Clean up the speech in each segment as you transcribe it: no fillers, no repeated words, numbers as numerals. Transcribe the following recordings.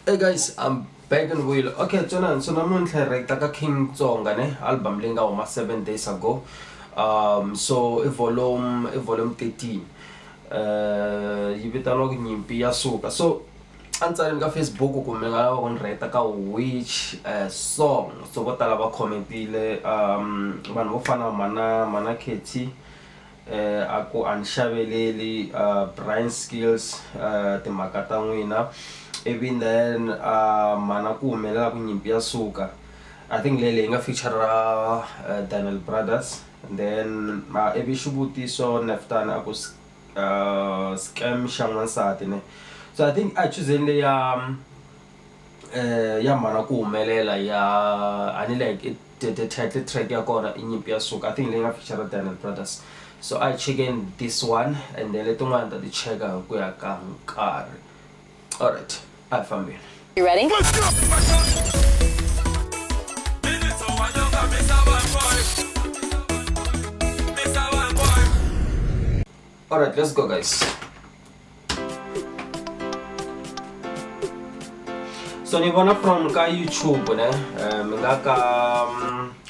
Hey guys, I'm back and wheel. Okay, tsonani so namuntlha hi reacta ka King Tsonga ne album leyi nga huma 7 days ago. So i volume 13. Yi vitaniwa ku Nyimpi ya Suka. So a ni tsaleni ka Facebook ku mi nga lava ku ni reacta ka which song. So vo tala va commentile vanhu vo fana mana Ketty a ku a ni xaveleli Brian Skills timhaka ta n'wina ivi then mhana ku humelela ku Nyimpi ya Suka I think leyi leyi nga feature Daniel Brothers and then ivi xivutiso Neftani a ku scam xa n'wansati ne so I think a hi chuzeni leya ya mhana ku humelela ya a ni like the title track ya kona i Nyimpi ya Suka I think leyi nga feature Daniel Brothers so I checking this one and then letin'wana ta ti cheka hi ku ya ka nkarhi. Alright, a hi fambeni. You ready? Alright, let's go guys. So ni vona from ka YouTube ne mi nga ka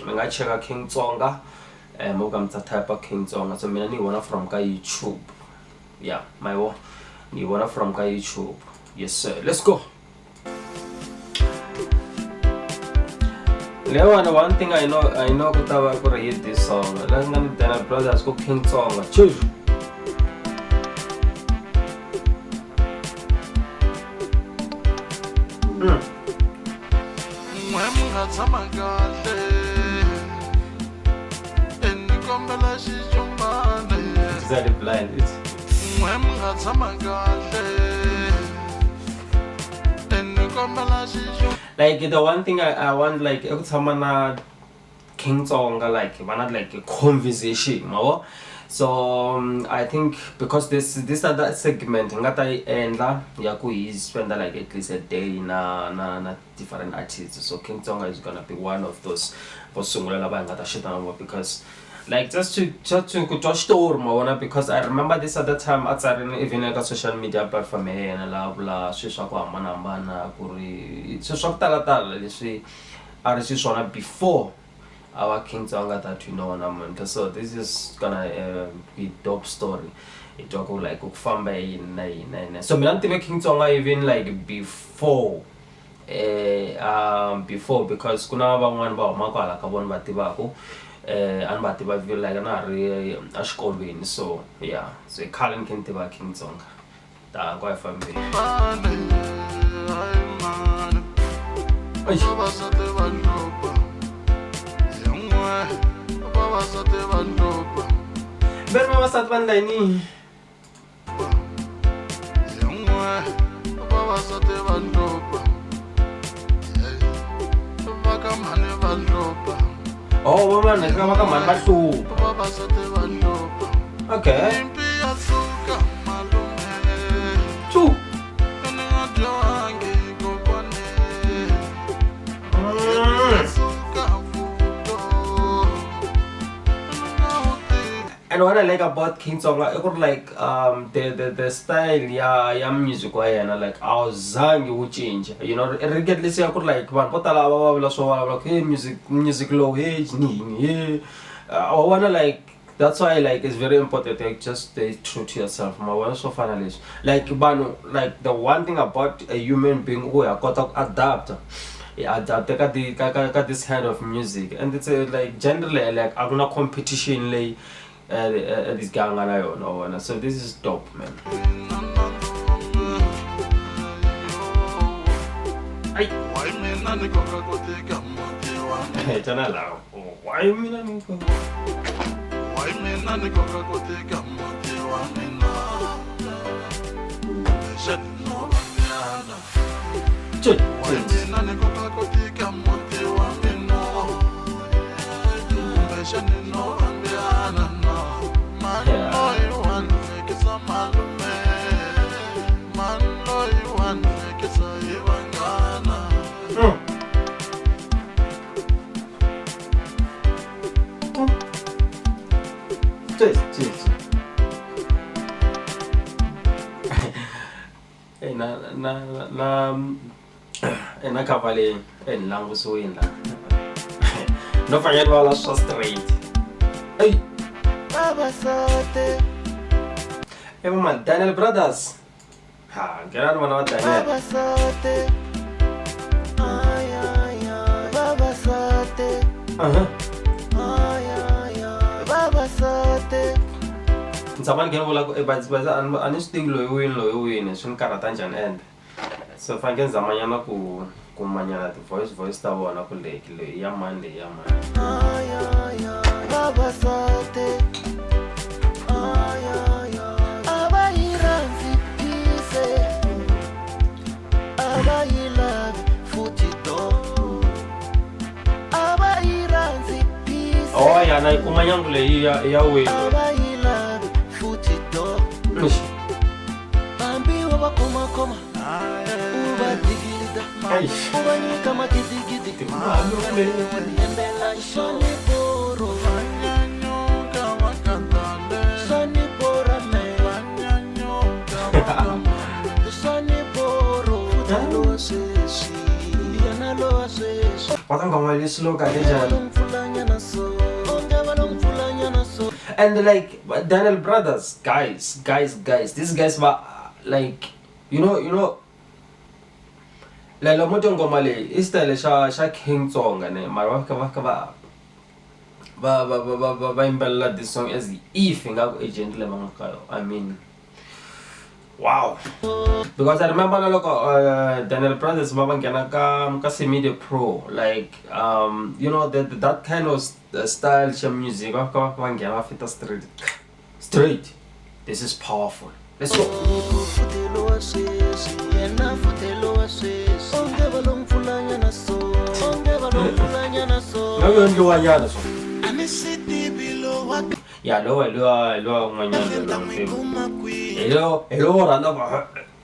mi nga cheka King Tsonga mo ka mi ta type King Tsonga so mina ni vona from ka YouTube. Yeah, my wo ni vona from ka YouTube. Yes sir, let's go. Leyiwani one thing I know ku ta va ku ri hit this song la nga ni Daniel Brothers ku King Tsonga. Cheers. N'we mi nga tshama kahle ni kombela xicumbane Exactly blind. It's n'we mi nga tshama kahle ni kombela xicumbane like the one thing I want like i ku tshama na King Tsonga like va na like a conversation ma vo so I think because this other segment hi nga ta yi endla ya ku hi spend like at least a day na different artists so King Tsonga is gonna be one of those vo sungula lava hi nga ta xita na vona because like just to ku twa xitori ma vona because I remember this other time a tsarini even eka social media platform ya yena laha vula swilo swa ku hambanahambana ku ri swilo swa ku talatala leswi a ri xiswona before our King Tsonga that we know namuntlha so this is gonna be dope story hi twa ku like ku famba yini na yini na yini so mina ni tive King Tsonga even like before before because ku na van'wani va humaka hala ka vona va tivaku a ni va tiva like na ha ri exikolweni so yeah so i khale ni kha ni tiva King Tsonga ta ku a hi fambeni. Vavasati va hlupha hi n'we vavasati va hlupha Ve ri vavasati va ndla yini? Hi n'we vavasati va hlupha va ka mhani va hlupha. Oh, va vanhu va ka mhani va hlupha. Vavasati va hlupha. Okay. Nyimpi ya suka malume. Chu. Ni nga dyangi kokwane. Ya suka vuto. Ni nga wu tivi. And what I like about King Tsonga i ku ri like the style ya music wa yena like a wu zangi wu cinca you know regardless ya ku ri like vanhu vo tala va va vula swo vulavula ku hey music lowu hey yini hey wa vona like that's why like it's very important like just stay true to yourself ma vona swo fana leswi like vanhu like the one thing about a human being u ya kota ku adapta hi adapta ka ti ka ka ka this kind of music and it's a, like generally like a ku na competition leyi this guy a nga na yona wa vona so this is dope man. Ai. Why mina ni koka ku tika muti wa mina? Hey, twana laha. Why mina ni koka? Why mina ni koka ku tika muti wa mina? Kumbexani no va mbyana. Che, Why che. mina ni koka ku tika muti wa mina? Kumbexani no va mbyana, no. Mani loyi wa ni hlekisa malume. Mani loyi wa ni hlekisa hi vanghana. Che, che, che. Hey, na Ena cover leyi e ni langusiwini la no fanele va la swa straight. Ey, Vavasati, i va Daniel Brothers. Ha, nghenani vana va Daniel. Vavasati, ay, ay, ay, vavasati, ay, ay, ay, vavasati. Ni tshama ni kha ni vula ku a ni swi tivi loyi wini loyi wini swi ni karhata njhani ende so fanekele ni zamanyana ku kumanyana ti-voice voice ta vona ku leyi leyi ya mani leyi ya mani. Ay, ay, ay, vavasati, ay, ay, ay. A va yi rhandzi peace, a va yi lavi futhi do. A va yi rhandzi peace, Oh ya na yi kuma nyangu leyi ya ya wini. A va yi lavi futhi do. Eish. Hambi wa va khomakhoma, u va digida, Eish. U va nyika magidigidi, Timalume. Yembela xoniporo, xonipora me, xoniporo. Lowa sweswi, yena lowa sweswi. Va ta nghoma leyi slow kahle njhani? Lo mpfulanyana so, onge va lo mpfulanyana so. And like Daniel Brothers, guys, guys, guys, these guys were like, like loko mo twa nghoma leyi i style xa xa King Tsonga ne, mara va fika va fika va va va va va va va yimbelela this song as if ingaku i gentle va nga ka yona. I mean, wow. Because I remember na loko Daniel Brothers va va nghena ka ka Semidia Pro, like you know that kind of style xa music va fika va va nghena va fita straight straight. This is powerful. Let's go. Futhi lowa sweswi, yena futhi lowa sweswi. Onge va lo mpfulanyana so, onge va lo mpfulanyana so. Nga yo ndliwanyana so. A ni swi tivi lowa Ya lowa lowa lowa un'wanyana kahle ta lowa n'wi ntima. kuma kwihi. Hi lo hi lowo rhandza ku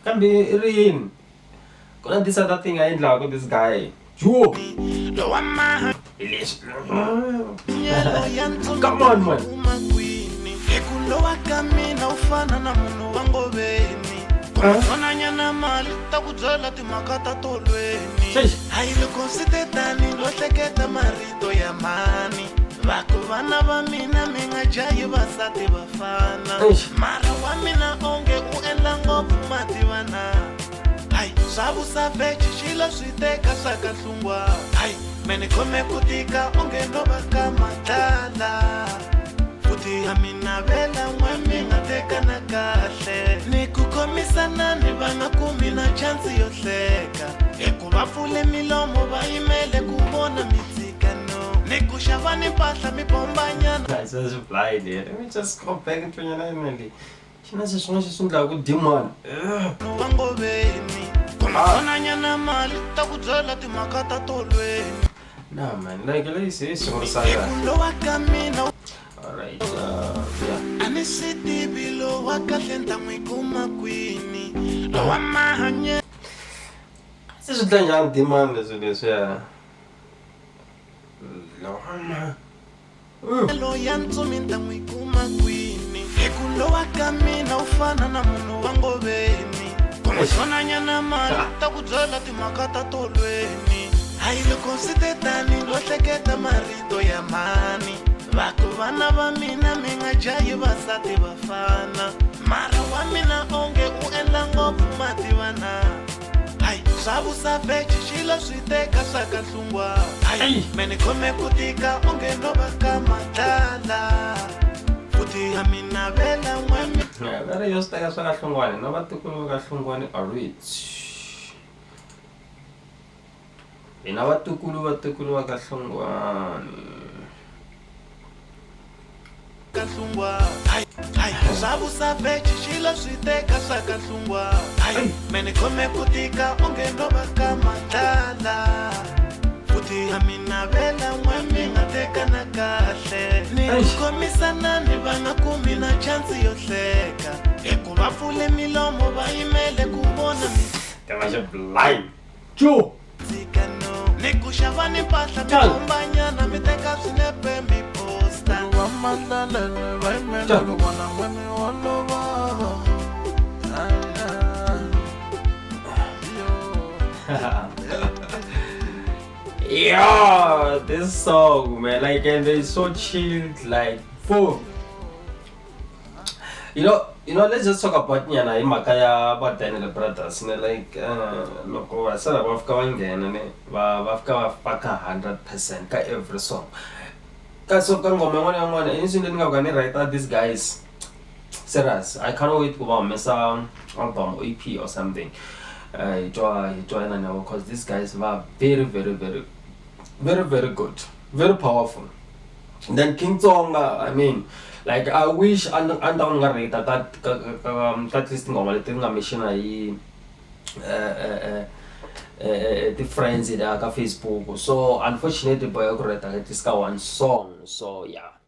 kambe i ri yini ku na this other thing a endlaku this guy jo Lowa hi leswi. mahanyelo ya ntsumi Come on, man. kuma kwini. Hi ku lowa ka mina u fana na munhu wa ngoveni. Kumanyana mali ta ku byela timhaka ta tolweni. Xexi. Hayi loko swi te tani lo hleketa marito ya mani. Va ku vana va mina mi nga jahi vasati vafana. Eish. Mara wa mina onge u endla ngopfu mativana. Hayi swa vusavheji xilo swi teka swa ka hlungwa. Hayi me ni khome ku tika onge no va ka madlala. Futhi ya mina vela n'we mi nga tekana kahle. Ni ku khomisana ni va nga kumi na chance yo hleka. Hikuva pfule milomo va yimele ku vona mitshikano. Ni ku xava ni mpahla mi bombanyana. Guys, that's blind here. Let me just go back into your name. Xi na se swin'wana xi swi endlaka ku demon. Ugh. Va ngoveni. Kumanyana mali ta ku byela timhaka ta tolweni. Nah man, like leyi se yi sungurisa Hi kahle. ku lowa ka mina All right, yeah. a ni swi tivi lowa kahle ni ta n'wi kuma kwini. Lowa mahanyelo Se swi dla njhani demon leswi leswiya? Lowa ma. Ugh. ya ntsumi ni ta n'wi kuma kwini. Hi ku lowa ka mina u fana na munhu wa ngoveni. Kumanyana mali ta ku byela timhaka ta tolweni. Hayi loko swi te tani lo hleketa marito ya mani. Va ku vana va mina mi nga jahi vasati vafana. Mara wa mina onge u endla ngopfu mativana. Hayi swa vusavheji xilo swi teka swa ka hlungwa. Hayi Ei. me ni khome ku tika onge no va ka madlala. Futhi ya mina vela n'we mi Yeah, va ri yo swi teka swa ka hlungwani na vatukulu va ka hlungwani a rich. Hina vatukulu vatukulu va ka hlungwani. Ka hlungwa. Hayi hayi swa vusavheji xilo swi teka swa ka hlungwa. Hayi me ni khome ku tika onge no va ka madlala. Futhi ya mina vela n'we mi nga tekana kahle. Ni ku Eish. khomisana ni va nga kumi na chance yo hleka. Hikuva pfule milomo va yimele ku vona Tema xa blind. Jo. mitshikano. Ni ku xava ni mpahla mi Tjal. bombanyana mi teka swinepe mi posta. Va mandlalele va yimele Tjal. ku vona n'we mi holova. Ay, ay. Yo. Yeah, this song, man, like, and it's so chilled, like, boom. You know, let's just talk about nyana hi mhaka ya va Daniel Brothers, ne, like, loko va sala va fika va nghena ne, va fika va faka 100% ka every song. Ka so ka nghoma yin'wana na yin'wana, i ni nga ka ni write these guys. Serious, I can't wait ku va humesa album or EP or something. Hi twa yena na, because these guys va very, very, very, very, very good, very powerful. Then King Tsonga, I mean, like, I wish a ni a ni ta ku ni nga rate ka at least tinghoma leti nga mention hi ti-friends la ka Facebook. So unfortunately boy ku rate at least ka one song, so yeah.